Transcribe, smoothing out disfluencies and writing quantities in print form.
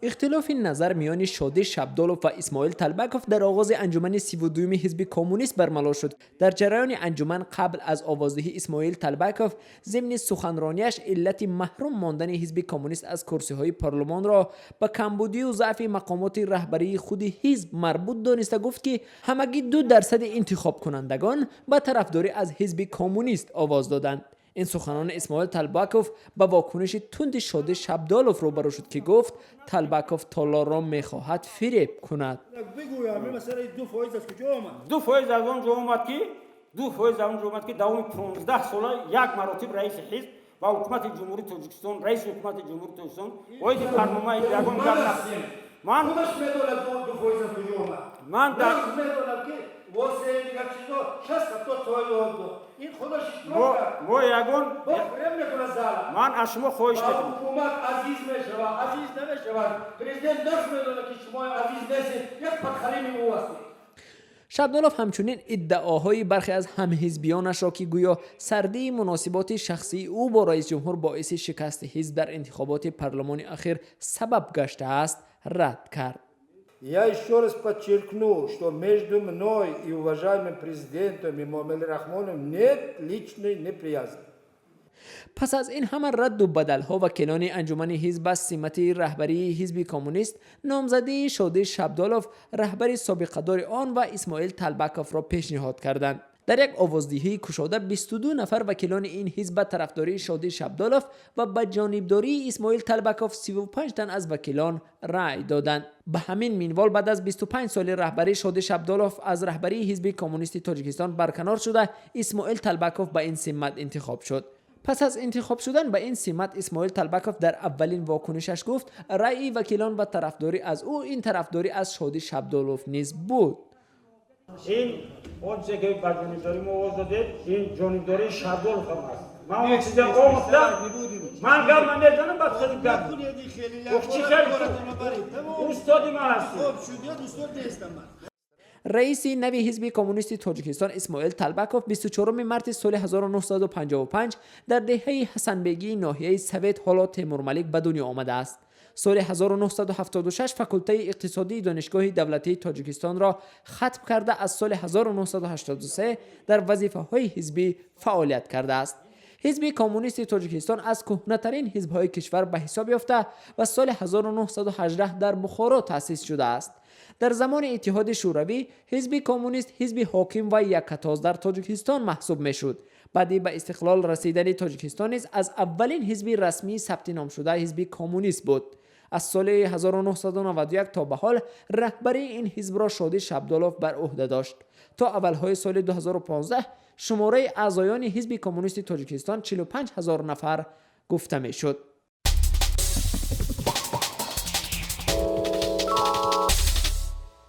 Ихтилофи назар миёни Шодӣ Шабдолов ва Исмоил Талбаков дар оғози анҷумани 32-юми ҳизби коммунист бармало шуд. Дар ҷараёни анҷуман қабл аз овоздиҳӣ Исмоил Талбаков зимни суханронияш иллати маҳрум мондани ҳизби коммунист аз курсиҳои парлумонро ба камбудию заъфи мақомоти раҳбарии худи ҳизб марбут дониста, гуфт, ки ҳамагӣ 2% интихобкунандагон ба тарафдорӣ аз ҳизби коммунист овоз доданд. Ин суханони Исмоил Талбаков ба вокуниши тунди Шодӣ Шабдолов рӯбарӯ шуд, ки гуфт, Талбаков толорро мехоҳад фиреб кунад. Бигӯям, масалаи 2% аз куҷо омад? 2% аз он ҷо омад, ки 2% аз он ҷо омад, ки давоми 15 сола як маротиб раиси ҳизб ва ҳукумати Ҷумҳурии Тоҷикистон, раиси ҳукумати Ҷумҳурии Тоҷикистон оиди барномаи ягон гап ман Худаш медонад, 2% аз куҷо омад. Ман дар Медонад, ки восе дигар чизо 60-70 фоиз дод. Ин худаш иштирок кард. Мо ягон Бо фиреб мекунад зала. Ман аз шумо хоҳиш мекунам. Ҳукумат азиз мешавад, азиз намешавад. Президент нақш медонад, ки шумо азиз нестед, як подхалими ӯ ҳастед. Шабдолов ҳамчунин иддаоҳои бархе аз ҳамҳизбиёнашро, ки гӯё сардии муносиботи шахсии ӯ бо раисҷумҳур боиси шикасти ҳизб дар интихоботи парлумони ахир сабаб гаштааст, рад кард. Я еще раз подчеркну, что между мной и уважаемым президентом Эмомали Рахмоном нет личной неприязни. Пас аз ин ҳама радду бадалҳо, вакилони анҷумани ҳизб аз симати раҳбарии ҳизби коммунист номзадии Шодӣ Шабдолов, раҳбари собиқадори он, ва Исмоил Талбаковро пешниҳод карданд. Дар як овоздиҳии кушода 22 нафар вакилони ин ҳизб ба тарафдории Шодӣ Шабдолов ва ба ҷонибдории Исмоил Талбаков 35 тан аз вакилон рай доданд. Ба ҳамин минвол, баъд аз 25 соли раҳбарӣ Шодӣ Шабдолов аз раҳбарии Ҳизби коммунисти Тоҷикистон барканор шуда, Исмоил Талбаков ба ин симат интихоб шуд. Пас аз интихоб шудан ба ин симат, Исмоил Талбаков дар аввалин вокунишаш гуфт, раъи вакилон ба тарафдорӣ аз ӯ ин тарафдорӣ аз Шодӣ Шабдолов низ буд. Ин он чизе, ки ба ҷонибдорӣ мо овоз додед, ин ҷонибдории Шабдолов ҳам аст. Ман он чизе омӯхтам, ман гап намезанам, баъд хеле гап чӣ хеле устоди ман ҳастӣ. Раиси нави Ҳизби коммунисти Тоҷикистон Исмоил Талбаков 24 марти соли 1955 дар деҳаи Ҳасанбегии ноҳияи Совет, ҳоло Темурмалик, ба дунё омадааст. Соли 1976 факултаи иқтисодии Донишгоҳи давлатии Тоҷикистонро хатм карда, аз соли 1983 дар вазифаҳои ҳизбӣ фаъолият кардааст. Ҳизби коммунисти Тоҷикистон аз кӯҳнатарин ҳизбҳои кишвар ба ҳисоб ёфта ва соли 1918 дар Бухоро таъсис шудааст. Дар замони Иттиҳоди Шӯравӣ Ҳизби коммунист ҳизби ҳоким ва яккатоз дар Тоҷикистон маҳсуб мешуд. Баъди ба истиқлол расидани Тоҷикистон низ аз аввалин ҳизби расмии сабти номшуда Ҳизби коммунист буд. Аз соли 1991 то ба ҳол раҳбарии ин ҳизбро Шодӣ Шабдолов бар ӯҳда дошт. То аввалҳои соли 2015 шумораи аъзоёни Ҳизби коммунисти Тоҷикистон 45 ҳазор нафар гуфта мешуд.